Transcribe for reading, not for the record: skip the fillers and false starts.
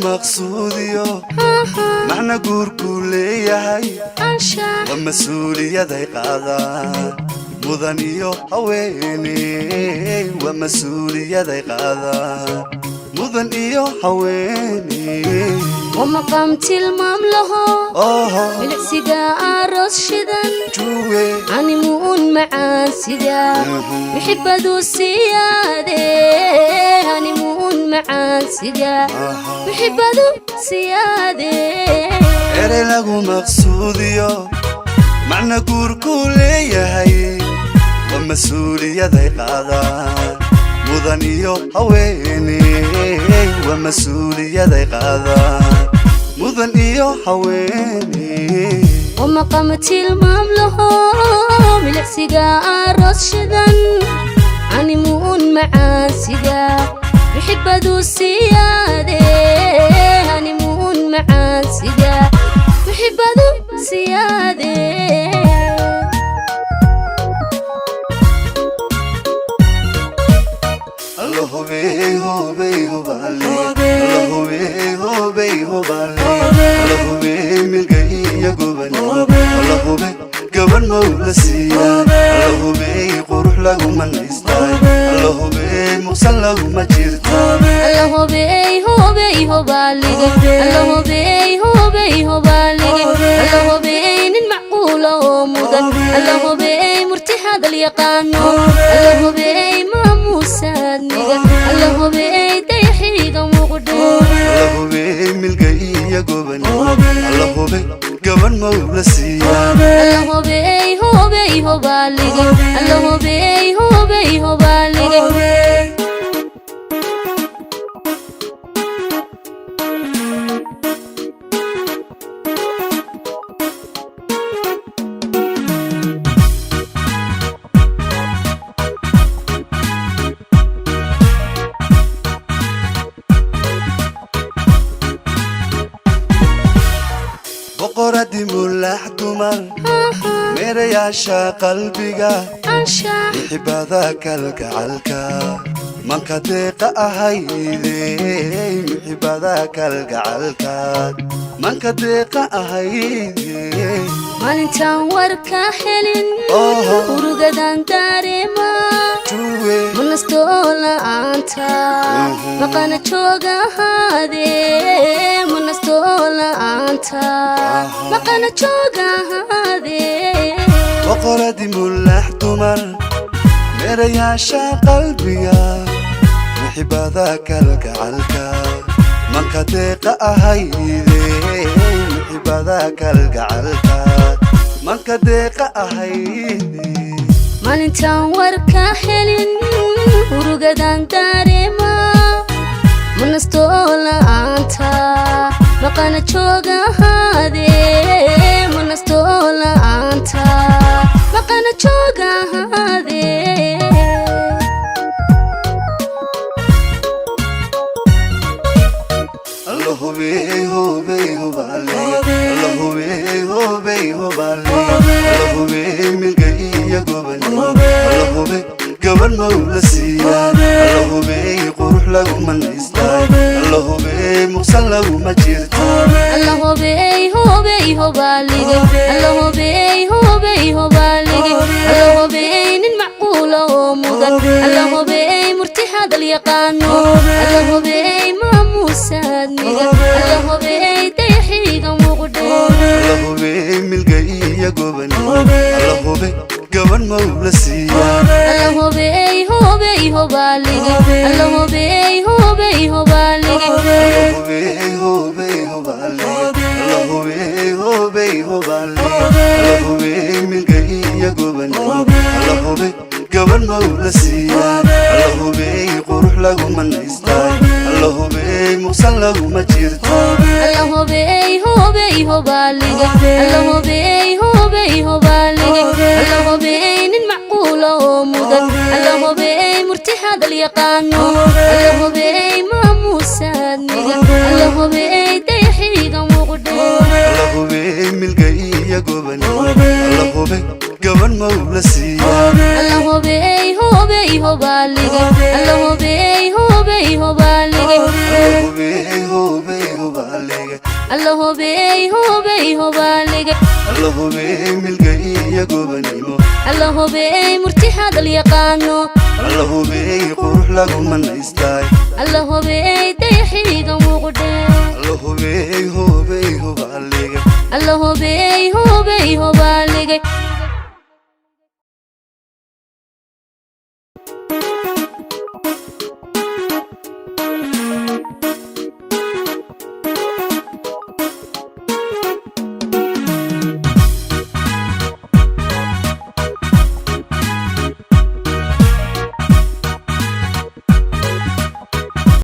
Maqsuudiyo macna guurkuu leeyahay waa mas-uuliyaday qaadaan mudan iyo haweeney, waa mas-uuliyaday qaadaan mudan iyo haweeney. Waa maqaam tilmaam laho, milicsiga aroos shidan, juwe animuun macaan sida muxibadu siyaade, animuun macaan sida muxibadu siyaade. Erey lagu maqsuudiyo macna guurkuu leeyahay waa mas-uuliyaday qaadaan mudan iyo haweeney, waa mas-uuliyaday qaadaan mudan iyo haweeney. Waa maqaam tilmaam laho, milicsiga aroos shidan, animuun macaan sida muxibadu siyaade, animuun macaan sida muxibadu siyaade. Alla hubey hubey hubale, alla hubey hubey hubale, alla hubey milga iyo gobane, alla hubey gaban mawla siiya, alla hubey qurux laguma naystay, alla hubey muqsan laguma jirta. Alla hubey hubey hubaalige, alla hubey hubey hubaalige, alla hubey nin macquula oo mudan, alla hubey murti hadal yaqaano, alla hubey maamuusaadmiga, alla hubey dayaxiiga muqdho. Alla hubey milga iyo gobane, alla hubey gaban mawla siiya. Alla hubey hubey hubaalige, alla hubey hubey hubaalige. Boqoradii mulaax dumar, meerayaasha qalbiga, mixibada kalgacalka, manka deeqa ahayde, mixibada kalgacalka, manka deeqa ahayde. Maalintaan warka helin urugadan dareema, juwe manastoo la'aanta maqana jooga ahaade, manastoo la'aanta maqana jooga ahaade. Boqoradii mulaax dumar, meerayaasha qalbiga, mixibada kalgacalka, manka deeqa ahayde, mixibada kalgacalka, manka deeqa ahayde. Maalintaan warka helin urugadan dareema, manastoo la'aanta maqana jooga ahaade, manastoo la'aanta maqana jooga ahaade. Alla hubey hubey hubale, alla hubey hubey hubale, alla hubey milga iyo gobane, alla hubey gaban mawla siiya, alla hubey qurux laguma naystay, alla hubey muqsan laguma jirta. Alla hubey hubey hubaalige, alla hubey hubey hubaalige, alla hubey nin macquula oo mudan, alla hubey murti hadal yaqaano, alla hubey maamuusaadmiga, alla hubey dayaxiiga muqdho. Alla hubey milga iyo gobane, alla hubey gaban mawla siiya. Alla hubey hubey hubaalige, alla hubey hubey hubaalige. Alla hubey hubey hubale, alla hubey hubey hubale, alla hubey milga iyo gobane, alla hubey gaban mawla siiya, alla hubey qurux laguma naystay, alla hubey muqsan laguma jirta. Alla hubey hubey hubaalige, alla hubey hubey hubaalige, alla hubey nin macquula oo mudan, alla hubey murti hadal yaqaano, alla hubey maamuusaadmiga, alla hubey dayaxiiga muqdho. Alla hubey milga iyo gobane, alla hubey gaban mawla siiya. Alla hubey hubey hubaalige, alla hubey hubey hubaalige. Alla hubey hubey. Alla hobey, hobey, hobaaligay. Alla hubey milga iyo gobanimo. Alla hobey murti hadal yaqaano. Alla hubey qurux lagu manaystaay. Alla hobey dayaxiiga muuqdhe. Alla hubey, hubey, hubaaligay. Alla hobey, hobey, hobaaligay.